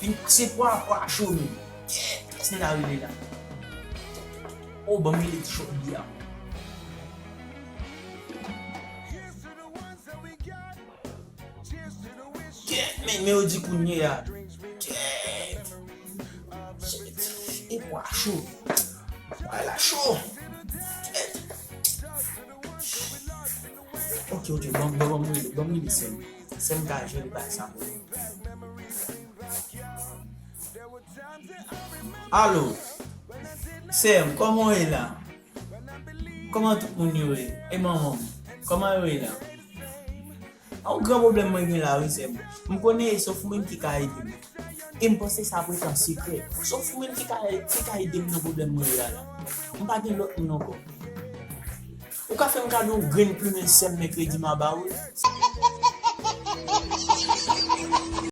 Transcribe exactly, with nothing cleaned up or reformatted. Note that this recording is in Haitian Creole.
Vin pase pwa, pwa cho menm. Kèt, kiyès m ta rele la? O, ban m rele ti chòt bri a. Kèt, men, men yo di kounye a. Kèt. Kèt. E pwa cho. Pwa la cho. Kèt. Ok, ok, ban, ban, ban m rele, ban m rele sè m. Sè m ka jere bagay sa pou mwen. Alo, sè m, kòman w ye la? Kòman tout moun yo ye? E manman m, kòman yo ye la? A, yon gran pwoblèm mwen gen la, wi, sè m. M konnen e sèl ou menm ki ka ede m. E m panse sa ap rete an sekrè. Sèl ou menm ki ka, ki ka ede m nan pwoblèm mwen ye a la. M pa gen lòt moun ankò. Ou ka fè m kado yon grenn plimen sè m mèkredi m a ba ou l?